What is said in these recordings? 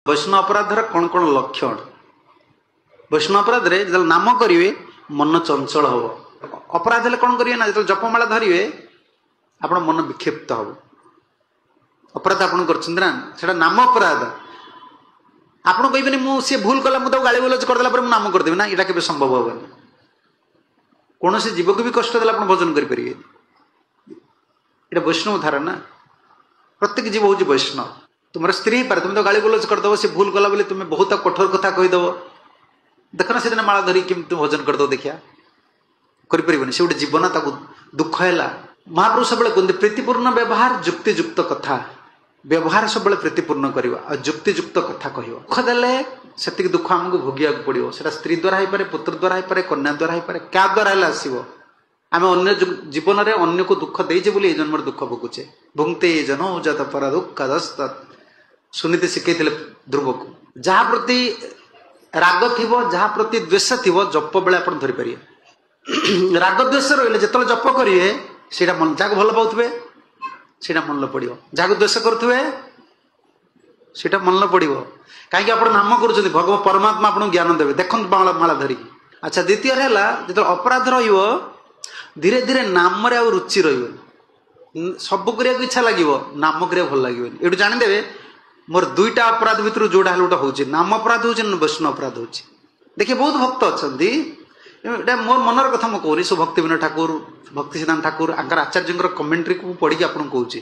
ବୈଷ୍ଣବ ଅପରାଧର କ'ଣ କ'ଣ ଲକ୍ଷଣ? ବୈଷ୍ଣବ ଅପରାଧରେ ଯେତେବେଳେ ନାମ କରିବେ, ମନ ଚଞ୍ଚଳ ହବ। ଅପରାଧ ହେଲେ କ'ଣ କରିବେ ନା, ଯେତେବେଳେ ଜପମାଳା ଧରିବେ, ଆପଣ ମନ ବିକ୍ଷିପ୍ତ ହବ। ଅପରାଧ ଆପଣ କରୁଛନ୍ତି ନା, ସେଟା ନାମ ଅପରାଧ। ଆପଣ କହିବେନି, ମୁଁ ସିଏ ଭୁଲ କଲା, ମୁଁ ତାକୁ ଗାଳି ଗୁଲଜ କରିଦେଲା ପରେ ମୁଁ ନାମ କରିଦେବି ନା, ଏଇଟା କେବେ ସମ୍ଭବ ହବନି। କୌଣସି ଜୀବକୁ ବି କଷ୍ଟ ଦେଲେ ଆପଣ ଭଜନ କରିପାରିବେନି। ଏଇଟା ବୈଷ୍ଣବ ଧାରା ନା, ପ୍ରତ୍ୟେକ ଜୀବ ହଉଛି ବୈଷ୍ଣବ। ତୁମର ସ୍ତ୍ରୀ ହେଇପାରେ, ତୁମେ ତ ଗାଳି ଗୁଲଜ କରିଦେବ, ସେ ଭୁଲ କଲା ବୋଲି ତୁମେ ବହୁତ କଠୋର କଥା କହିଦେବ। ଦେଖ ନା, ସେଦିନ ମାଳା ଧରିକି କେମିତି ଭଜନ କରିଦେବ ଦେଖିଆ, କରିପାରିବନି। ସେ ଗୋଟେ ଜୀବନ, ତାକୁ ଦୁଃଖ ହେଲା। ମହାପ୍ରଭୁ ସବୁବେଳେ କୁହନ୍ତି ପ୍ରୀତିପୂର୍ଣ୍ଣ ବ୍ୟବହାର, ଯୁକ୍ତିଯୁକ୍ତ କଥା। ବ୍ୟବହାର ସବୁବେଳେ ପ୍ରୀତିପୂର୍ଣ୍ଣ କରିବ ଆଉ ଯୁକ୍ତିଯୁକ୍ତ କଥା କହିବ। ଦୁଃଖ ଦେଲେ ସେତିକି ଦୁଃଖ ଆମକୁ ଭୋଗିବାକୁ ପଡିବ। ସେଟା ସ୍ତ୍ରୀ ଦ୍ୱାରା ହେଇପାରେ, ପୁତ୍ର ଦ୍ୱାରା ହେଇପାରେ, କନ୍ୟା ଦ୍ୱାରା ହେଇପାରେ, କାହା ଦ୍ୱାରା ହେଲେ ଆସିବ। ଆମେ ଅନ୍ୟ ଜୀବନରେ ଅନ୍ୟକୁ ଦୁଃଖ ଦେଇଛେ ବୋଲି ଏଇ ଜନ୍ମରେ ଦୁଃଖ ଭୋଗୁଛେ। ଭୁକ୍ତେ ଜନ ଯତ ପର ଦୁଃଖ ସୁନୀତି ଶିଖେଇଥିଲେ ଧ୍ରୁବକୁ। ଯାହା ପ୍ରତି ରାଗ ଥିବ, ଯାହା ପ୍ରତି ଦ୍ୱେଷ ଥିବ, ଜପ ବେଳେ ଆପଣ ଧରିପାରିବେ। ରାଗ ଦ୍ୱେଷ ରହିଲେ ଯେତେବେଳେ ଜପ କରିବେ, ସେଇଟା ମନ, ଯାହାକୁ ଭଲ ପାଉଥିବେ ସେଇଟା ମନେ ପଡିବ, ଯାହାକୁ ଦ୍ୱେଷ କରୁଥିବେ ସେଇଟା ମନେ ପଡିବ। କାହିଁକି ଆପଣ ନାମ କରୁଛନ୍ତି, ଭଗବାନ ପରମାତ୍ମା ଆପଣଙ୍କୁ ଜ୍ଞାନ ଦେବେ। ଦେଖନ୍ତୁ ମାଳା ମାଳା ଧରିକି। ଆଚ୍ଛା, ଦ୍ୱିତୀୟରେ ହେଲା, ଯେତେବେଳେ ଅପରାଧ ରହିବ, ଧୀରେ ଧୀରେ ନାମରେ ଆଉ ରୁଚି ରହିବନି। ସବୁ କରିବାକୁ ଇଚ୍ଛା ଲାଗିବ, ନାମ କରିବାକୁ ଭଲ ଲାଗିବନି। ଏଇଠୁ ଜାଣିଦେବେ, ମୋର ଦୁଇଟା ଅପରାଧ ଭିତରୁ ଯୋଉଟା ହେଲେ ଗୋଟେ ହଉଛି, ନାମ ଅପରାଧ ହଉଛି ନା ବୈଷ୍ଣବ ଅପରାଧ ହଉଛି। ଦେଖିଏ, ବହୁତ ଭକ୍ତ ଅଛନ୍ତି। ଏଇଟା ମୋର ମନର କଥା ମୁଁ କହୁନି, ସବୁ ଭକ୍ତି ବିନୋଦ ଠାକୁର, ଭକ୍ତି ସିଦ୍ଧାନ୍ତ ଠାକୁର, ଆଙ୍କର ଆଚାର୍ଯ୍ୟଙ୍କର କମେଣ୍ଟ୍ରିକୁ ମୁଁ ପଢିକି ଆପଣଙ୍କୁ କହୁଛି।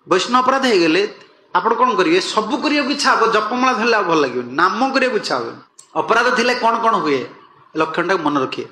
ବୈଷ୍ଣବ ଅପରାଧ ହେଇଗଲେ ଆପଣ କଣ କରିବେ? ସବୁ କରିବାକୁ ଇଚ୍ଛା ହବ, ଜପମାଳା ଧରିଲେ ଆଉ ଭଲ ଲାଗିବନି, ନାମ କରିବାକୁ ଇଚ୍ଛା ହବନି। ଅପରାଧ ଥିଲେ କଣ କଣ ହୁଏ, ଲକ୍ଷଣଟାକୁ ମନେ ରଖିବେ।